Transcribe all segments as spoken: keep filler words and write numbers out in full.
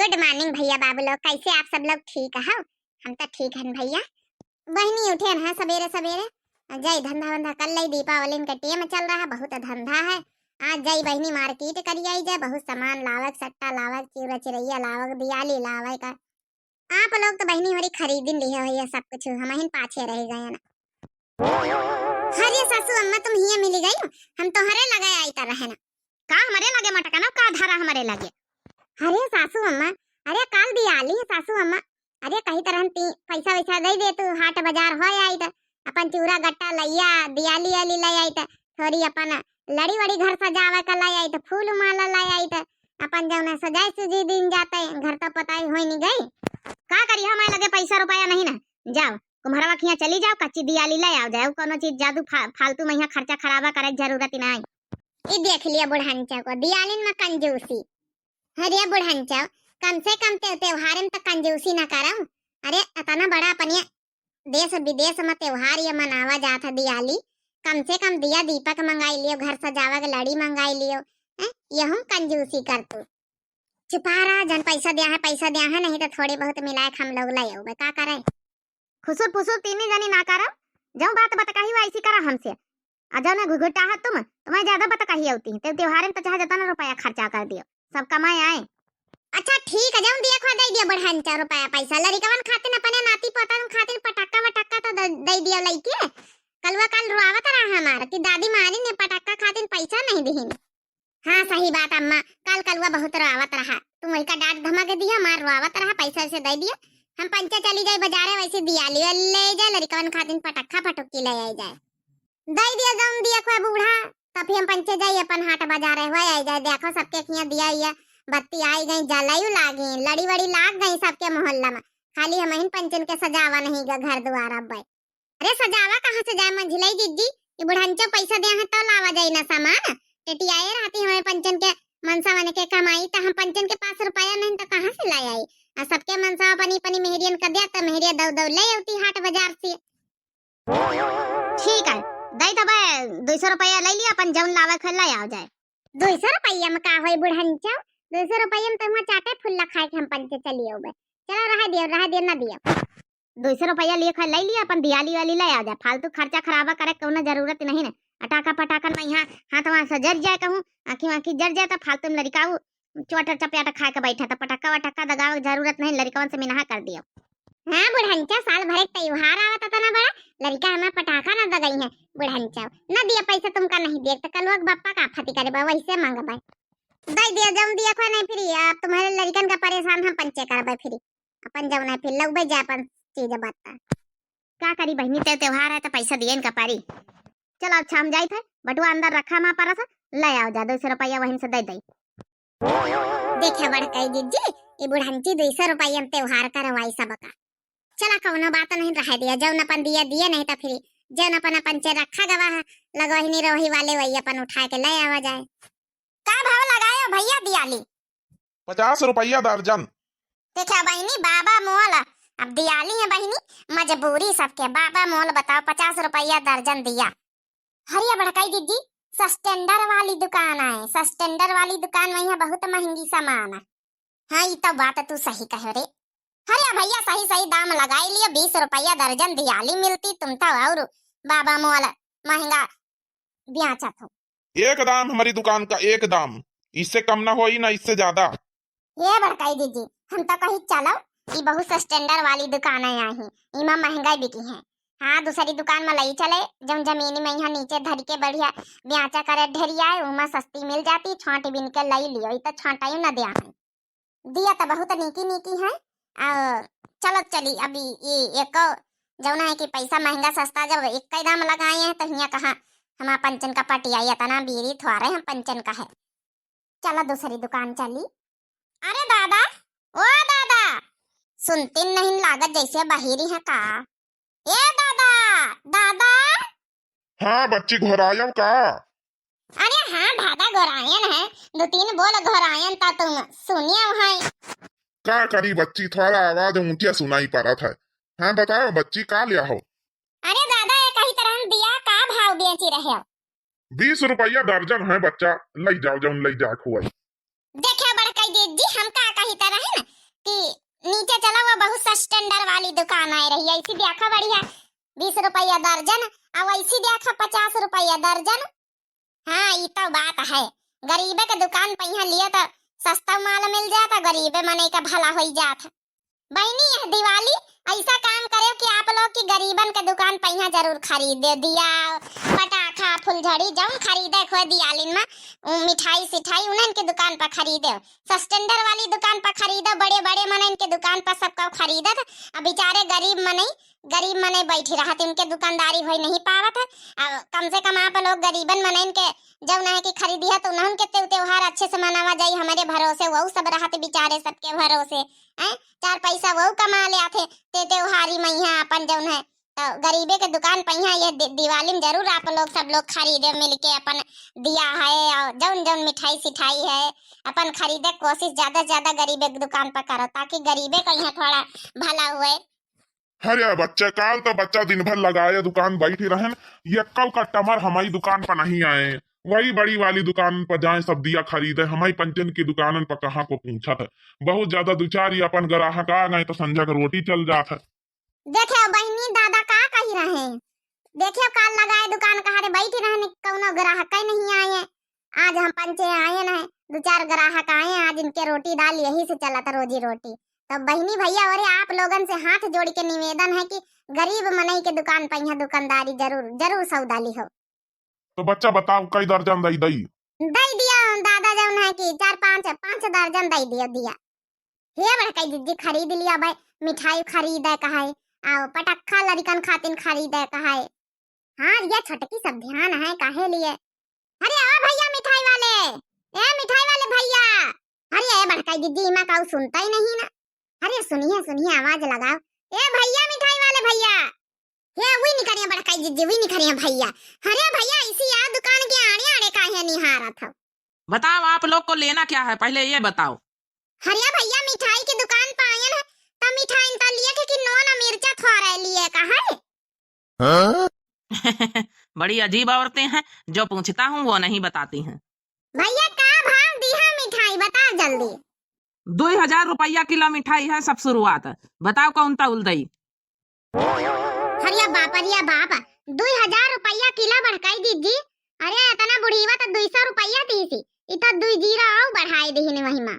Good morning भइया बाबू लोग, कैसे आप सब लोग? ठीक हो? हम तो ठीक हन भइया। बहिनी उठे हैं सबेरे सबेरे, जाई धंधा वंधा कर लई, दीपावली का टेम चल रहा, बहुत धंधा है। आज जाई बहिनी market करी आई जाए, बहुत सामान लावक, सट्टा लावक, चिउरा चिरैया लावक, दियाली लावक। आप लोग तो बहिनी होरी खरीदिन लिहे हो ये सब कुछ, हमहिन पाछे रह गए ना। अरे सासू अम्मा, तुम हियाँ मिली गई, हम तोहरे लगे आई तर रहे ना। का हमरे लगे मटकना, का धरा हमरे लगे? अरे सासू अम्मा, अरे काल दियाली है सासू अम्मा, अरे कही तरह ती पैसा वैसा दे दे तू, हाट बाजार हो आई त अपन चूरा गट्टा लइया, दियाली आली ले आई त थोड़ी अपन लड़ी वड़ी घर सजावे का ले आई त फूल माला ले आई त अपन जौन सजाए सुजी दिन जाते, घर तो पताई होई नहीं गई। का करी, हमारे लगे पैसा रुपया नहीं ना, जाओ कुम्हरवा खिया चली जाओ, कच्ची दियाली ले आओ जाए, कोनो चीज जादू फा-, फालतू में यहाँ खर्चा खराबा करे के जरूरत ही नहीं। ई देख लिया बुढ़ांचा को, दियालिन में कंजूसी। अरे बुढ़ांचा, कम से कम ते-, त्योहार में तो कंजूसी ना करम। अरे इतना बड़ा अपने देश विदेश में त्योहार ये मनावा जात है दियाली, कम से कम दिया दीपक मंगाई लियो, घर सजावे के लड़ी मंगाई लियो, हैं? यहू कंजूसी कर तू। चुपा रहा, जन पैसा दिया है, पैसा दिया है, नहीं तो थोड़े बहुत मिलाए के हम लोग ले आउबे, का करे? खुसुर फुसुर तीनी जनी ना करब, जौन बात बतकही हो ऐसी करा हमसे। आ जौन घुघुटाहत तुम, तुम्हें ज्यादा बतकही होती है। ते त्योहार में तो चाहे जितना रुपया खर्चा कर दियो, सब कमाए आए। अच्छा ठीक है, जौन दिया खुआ दे दिया बुढ़ांचा रुपया पैसा, लड़िकवन खातिन अपने नाती पोतन खातिन पटाखा वटाखा तो दे, दे दिया लइके। कलवा काल रोआवत रहा हमार कि दादी मारी ने पटाखा खातिन पैसा नहीं दिहिन। हाँ सही बात अम्मा, काल कलवा बहुत रोआवत रहा, तुम वही का डांट धमक दिया, मार रोआवत रहा, पैसा वैसे दे दिया। हम पंचे चली जाए बाजारे, वैसे दियाली ले जाए, लड़िकवन खातिन पटाखा पटुकी ले आई जाए। दे दिया जौन दिया खुआ बूढ़ा, तब फिर हम पंचे जाई अपन हाट बाजारे हुआ आई जाए। देखो सबके खिया दिया हुआ बत्ती आई गई, जलायु लागी, लड़ी वड़ी लाग गई सबके मोहल्ला में, खाली हमहिन पंचन के सजावा नहीं गा घर दुआर अब। अरे सजावा कहाँ से जाए मंझिलाई जिज्जी, ये बुढ़ंचो पैसा दिया है तो लावा जाई ना सामान। टेटियाए रहती हमें पंचन के मनसा मन के कमाई, तो हम पंचन के पास रुपया नहीं तो कहाँ से लाई आई? आ सबके मनसा अपनी अपनी मेहरियन कर दिया, तो मेहरिया दौ दौ ले आती हाट बाजार से। ठीक है, दे दबे, दो सौ रुपया ले लिया, अपन जौन लावे के ले आओ जाए। दो सौ रुपया में का होई बुढ़ंचो? दो सौ रुपया में तो वहाँ चाटे फुल्ला खाए के हम पंचे चली आउबे। चलो रहा दियो, रहा दियो, ना दियो। दो सौ रुपया लिए खा ले लिया, अपन दियाली वाली ले आ जा, फालतू खर्चा खराबा करे कौनो जरूरत नहीं ने। अटाका पटाकन में यहाँ हाथ वहाँ से जर जाए कहूँ, आँखी वाँखी जर जाए तो फालतू में लड़िकाऊ चोट चपेट खा के बैठा, तो पटाखा वटाखा दगावे के जरूरत नहीं, लड़िकवन से मिनहा कर दियो। हाँ बुढ़ंचा, साल भर एक त्योहार आवत तना बड़ा, लड़िका हमें पटाखा ना दगई है। बुढ़ंचा, ना दिया पैसा तुमका नहीं दिए तो कलुआ के बप्पा का फती करे बा, वैसे मांगबा। दे दिया जौन दिया खोए नहीं फिर, आप तुम्हारे लड़िकन का परेशान हम पंचे करबे फिर। अपन जौन है फिर लउबे जा अपन चीज बत्ता। का करी बहिनी, ते त्योहार है तो पैसा दिए इनका पारी। चलो अच्छा हम जाइत है, बटुआ अंदर रखा माँ परस, ले आओ जा, दो सौ रुपया वहीं से दे दे। देखा बड़कई जिज्जी, ई बुढ़ंची दो सौ रुपया में त्योहार करवाई सबका। चला कौनो बात नहीं, रह दिया, जौन अपन दिया दिए नहीं तो फिर जौन अपन अपन चे रखा गवा है, लगवही निरोही वाले वही अपन उठा के ले आवा जाए। का भाव लगायो भैया दियाली? पचास रुपया दर्जन। देखा बहिनी, बाबा मोल, अब दियाली है बहिनी, मजबूरी सबके। बाबा मोल बताओ, पचास रुपया दर्जन दिया। हरिया बड़काई दीदी, सस्टेंडर वाली दुकान है, सस्टेंडर वाली दुकान में यहाँ बहुत महंगी सामान है। हाँ, ई तो बात तू सही कहे रे। हरिया भैया, सही सही दाम लगाई लियो, बीस रुपया दर्जन दियाली मिलती, तुम तो और बाबा मोल महंगा ब्याचत हो। एक दाम हमारी दुकान का, एक दाम, इससे कम ना होई ना इससे ज्यादा। ये बड़काई दीदी, हम तो कही चलो, ई बहुत स्टैंडर्ड वाली दुकान है, यहाँ इमा महंगा बिकी है। हाँ, दूसरी दुकान में लई चले, जब जमीन में यहाँ नीचे धर के बढ़िया ब्याचा करे ढेरिया है, उमा सस्ती मिल जाती, छांट बिन के लई लियो, ई तो छांटाई न दिया है। दिया तो बहुत नीकी नीकी है। आ, चलो चली, अभी ये एको जौना है कि पैसा महंगा सस्ता जब एक ही दाम लगाए हैं, तो हियाँ कहाँ हम पंचन का पटिया, इतना बीरी थोड़े हम पंचन का है। चलो दूसरी दुकान चली। अरे दादा, ओ दादा, सुनती नहीं लागत जैसे बहिरी है का? ए दादा, दादा। हाँ बच्ची, घोरायम का? अरे हाँ दादा, घोरायन है, दो तीन बोल घोरायन ता तुम सुनियो है। का करी बच्ची, थोड़ा आवाज ऊंचा सुनाई पड़त है। हाँ बताओ बच्ची, का लिया हो? अरे दादा, ये कही तरह दिया का भाव बेची रहे हो? बीस रुपया दर्जन है बच्चा, लई जाओ जौन लई जाए खुआई। देखा बड़काई दीदी, हम का कही तरह है ना, स्टैंडर्ड वाली दुकान आए रही, ऐसी देखा बढ़िया बीस रुपया दर्जन, और ऐसी देखा पचास रुपया दर्जन। हाँ, ई तो बात है, गरीबे के दुकान पे यहाँ लिए तो सस्ता माल मिल जाता, गरीबे मनई का भला होई जात। बहिनी, यह दिवाली ऐसा काम करे कि आप लोग की गरीबन के दुकान पे यहाँ जरूर खरीदे, दिया, पटाखा, फुलझड़ी, जौन खरीदे खोए दियालिन में, उ मिठाई सिठाई उन्हन के दुकान पर खरीदे, सस्टेंडर वाली दुकान पर खरीदे, बड़े बड़े मनइन के दुकान पर सबका खरीदत। अब बेचारे गरीब मनई, गरीब मनई बैठी रहत, इनके दुकानदारी होई नहीं पावत है। अब कम से कम आप लोग गरीबन मनइन के जौन है कि खरीदी है तो उन्हन के त्योहार अच्छे से मनावा जाई, हमारे भरोसे वहू सब रहत बेचारे सबके भरोसे, हैं? चार पैसा वहू कमा ले आथे, ते त्योहारी में यहाँ अपन जौन है तो गरीबे के दुकान पे यहाँ ये दि-, दिवाली में जरूर आप लोग सब लोग खरीदे मिलके अपन दिया है और जौन जौन मिठाई सिठाई है अपन खरीदे के कोशिश ज्यादा से ज्यादा गरीबे के दुकान पर करो, ताकि गरीबे का यहाँ थोड़ा भला हुए। अरे बच्चा, काल तो बच्चा दिन भर लगाए दुकान बैठी रहन, यक्कल कस्टमर हमारी दुकान पर नहीं आए। वही बड़ी वाली दुकान पर जाए सब दिया खरीदे, हमारी पंचन की दुकानन पर कहाँ को पूछत है। बहुत ज्यादा दो चार ही अपन ग्राहक आ गए तो संझा का रोटी चल जात है। देखे बहिनी, दादा का कही रहे, देखे काल लगाए दुकान कहा रे बैठी रहन, कौनो ग्राहक ही नहीं आए। आज हम पंचे आए न, दो चार ग्राहक आए, आज इनके रोटी दाल यही से चलत रोजी रोटी। तो बहिनी भैया, अरे आप लोगन से हाथ जोड़ के निवेदन है कि गरीब मनई के दुकान पे यहाँ दुकानदारी जरूर, जरूर सौदा लिहो। तो बच्चा बताओ, कई दर्जन दई दई? दई दिया दादा, जौन है कि चार पाँच, पाँच दर्जन दई दियो दिया। हे बड़कई जिज्जी, खरीद लिया भाई, मिठाई खरीदे का है, आ पटक्खा लड़िकन खातिन खरीदे का है। हाँ, ये छोटकी सब ध्यान है, काहे लिए? अरे ओ भैया मिठाई वाले, ए मिठाई वाले भैया, अरे ए बड़कई जिज्जी, इमा काऊ सुनता ही नहीं ना। अरे सुनिए, सुनिए, आवाज लगाओ, ए भैया मिठाई वाले भैया, हे वही निकरिया बड़कई जिज्जी, वही निकरिया भैया। अरे भैया, इसी यार दुकान के आड़े आड़े काहे निहारत हो? बताओ, आप लोग को लेना क्या है, पहले ये बताओ। अरे भैया, मिठाई की दुकान पे आयन है, तो मिठाई तो लिए थे कि नून मिर्चा थोड़ा लिए का है। हाँ? बड़ी अजीब औरतें हैं, जो पूछता हूँ वो नहीं बताती हैं। भैया, का भाव दिहा मिठाई, बता जल्दी। दुई हजार रुपया किलो मिठाई है, सब शुरुआत है। बताओ कौन तौल दई? अरे बाप, अरे बाप, दुई हजार रुपया किलो बड़कई जिज्जी। अरे इतना बुढ़ीवा तो दुई सौ रुपया दीसी, इ तो दुई जीरो और बढ़ाई दीहिन वही मा।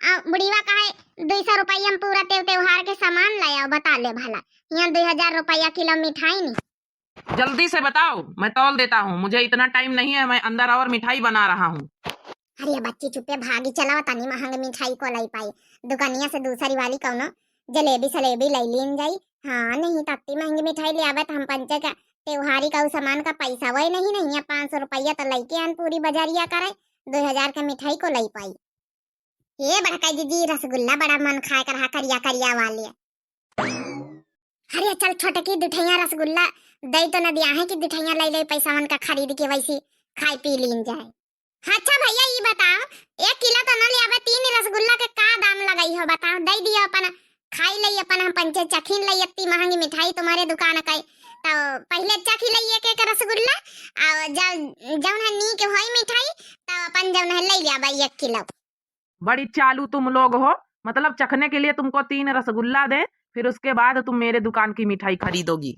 आ बुढ़ीवा कहे दुई सौ रुपया में पूरा तेव त्योहार के सामान ले आओ, बता ले भला, यहाँ दुई हजार रुपया किलो मिठाई नी। जल्दी से बताओ, मैं तौल देता हूँ, मुझे इतना टाइम नहीं है, मैं अंदर और मिठाई बना रहा हूँ। अरे बच्ची चुप्पे भागी चलावा, तनी महंग मिठाई को लाई पाई, दुकानिया से दूसरी वाली कौनो जलेबी सलेबी लाई लीन जाई। हाँ, नहीं तो अत्ती महंगी मिठाई ले आवे तो हम पंचे का त्योहारी का उ सामान का पैसा वही नहीं, नहीं है, पाँच सौ रुपया तो लइके आन पूरी बजारिया करे, दो हजार के मिठाई को लाई पाई। ए बड़का जिज्जी, रसगुल्ला बड़ा मन खाए कर हा, करिया करिया वाले। अरे चल छोटकी, दुठैया रसगुल्ला दई तो न दिया है कि दुठैया लई लई पैसा मन का खरीद के वैसी खाई पी लीन जाए। अच्छा भैया, ई बताओ, एक किलो तो न ले आवे, तीन रसगुल्ला के का दाम लगाई हो, बताओ, दई दियो अपन, खाई लई अपन, हम पंचे चखीन लई, इतनी महंगी मिठाई तुम्हारे दुकान का। तो पहले चखी लई एक एक रसगुल्ला, और जब जौन है नीक होई मिठाई, तब अपन जौन है लई ले आवे एक किलो। बड़ी चालू तुम लोग हो, मतलब चखने के लिए तुमको तीन रसगुल्ला दें, फिर उसके बाद तुम मेरे दुकान की मिठाई खरीदोगी।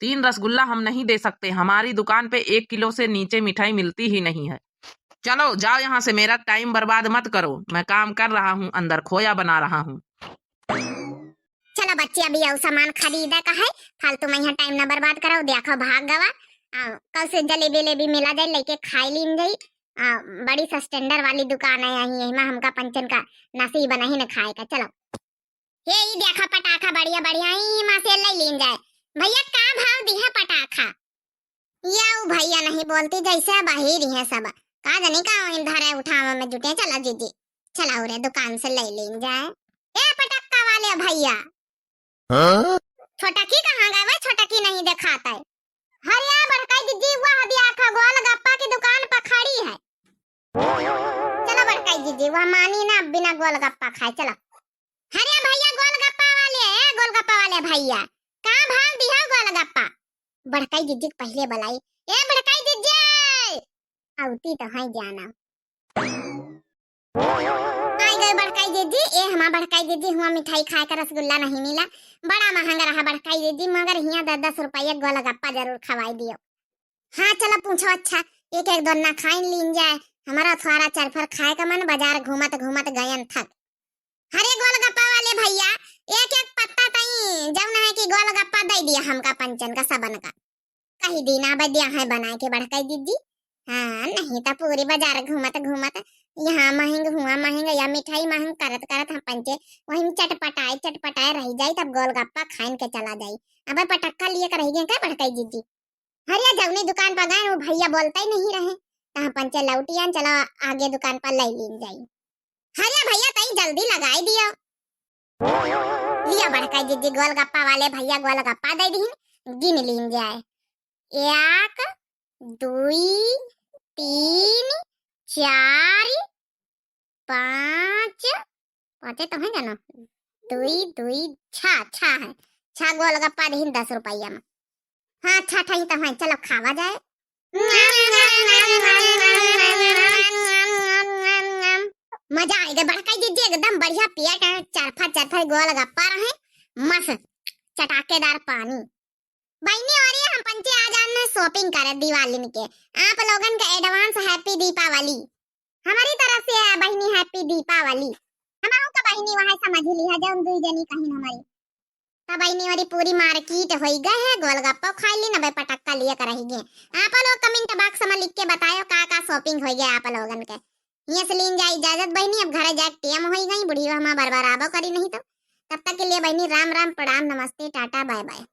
तीन रसगुल्ला हम नहीं दे सकते, हमारी दुकान पे एक किलो से नीचे मिठाई मिलती ही नहीं है। चलो जाओ यहाँ से, मेरा टाइम बर्बाद मत करो, मैं काम कर रहा हूँ, अंदर खोया बना रहा हूँ। चलो बच्ची, अभी और सामान खरीदे का है, फालतू में यहाँ टाइम ना बर्बाद करो, देखो भाग गवा। आ, कल से जलेबी लेबी मिला जाए, लेके खाई लीन जाई। आ, बड़ी सस्टेंडर वाली दुकान है यहीं, यहीं में हमका पंचन का नसीब नहीं न खाए का। चलो, हे ई देखा पटाखा बढ़िया बढ़िया, ई माँ से ले लीन जाए। भैया का भाव दिहा पटाखा? या उ भैया नहीं बोलती, जैसे बाहिर ही है सब, का जानी का वहीं धरे उठावे में जुटे। चला जिज्जी, चला उरे दुकान से ले लीन जाए। ए पटक्का वाले भैया, हाँ? छोटकी कहाँ गए? वह छोटकी नहीं देखात है। हरिया बड़काई जिज्जी, वह देखा गोलगप्पा की दुकान पर खड़ी है। चलो बड़काई जिज्जी, वह मानी ना बिना गोलगप्पा खाए। चलो। अरे भैया गोलगप्पा वाले, ए गोलगप्पा वाले भैया, का भाव दिहा गोलगप्पा? बड़काई जिज्जी के पहले बुलाई, ए बड़काई जिज्जी, आवती तो है जाना। आई गए ए बड़काई दीदी, ए हमार बड़काई दीदी, हुआँ मिठाई खाए का रसगुल्ला नहीं मिला, बड़ा महँगा रहा बड़काई दीदी, मगर हियाँ दस दस रुपया गोलगप्पा जरूर खवाई दियो। हाँ चला पूछो, अच्छा एक एक दोना खाइन लीन जाए, हमारा थोड़ा चरफर खाए का मन, बाजार घूमत घूमत गयन थक। अरे गोलगप्पा वाले भैया, एक एक पत्ता तई जौन है कि गोलगप्पा दे दिया हमका पंचन का सबन का। कही दीना बदिया है बनाए के बड़काई दीदी। हाँ, नहीं तो पूरी बाजार घूमत घूमत यहाँ महँग, हुआँ महँग, या मिठाई महँग करत करत हम पंचे वहीं चटपटाए चटपटाए रह जाई, तब गोलगप्पा खाइन के चला जाई। अब पटक्का लिए के रह गए का बड़काई दीदी? अरे जौनी दुकान पर गए वो भैया बोलते ही नहीं रहे, तो हम पंचे लौटियान चलो आगे दुकान पर ले लीन जाई। अरे भैया तई जल्दी लगाई दियो। लिया बड़काई दीदी, गोलगप्पा वाले भैया गोलगप्पा दे दीन, गिन लीन जाए। एक, दुई, तीन, चार, पाँच, पाँचे तो है ना, दुई दुई छः, छः है, छः गोलगप्पा दीन दस रुपया में। हाँ छः ठही तो है, चलो खावा जाए। मजा आएगा बड़काई दीदी, एकदम बढ़िया पेट है, चरफा चरफा गोलगप्पा रहे, मस्त चटाकेदार पानी। बहिनी, अरे हम पंचे आ जान है shopping करे दिवालिन के, आप लोगन के advance happy दीपावली। हमारी तरफ से है बहिनी happy दीपावली। हमारो का बहिनी वहाँ समझ लिहा जौन दुई जनी कहिन हमारी। तब बहिनी हमारी पूरी market होई गए है, गोलगप्पा खाई लीन, अबे पटक्का लिए कर रही गए। आप लोग comment box में लिख के बतायो का का shopping होई गए आप लोगन के। हियाँ से लीन जाए इजाजत बहिनी, अब घरे जाए time होई गई, बुढ़िया हमार बरबराबो करी नहीं तो। तब तक के लिए बहिनी राम राम, प्रणाम, नमस्ते, टाटा, bye bye।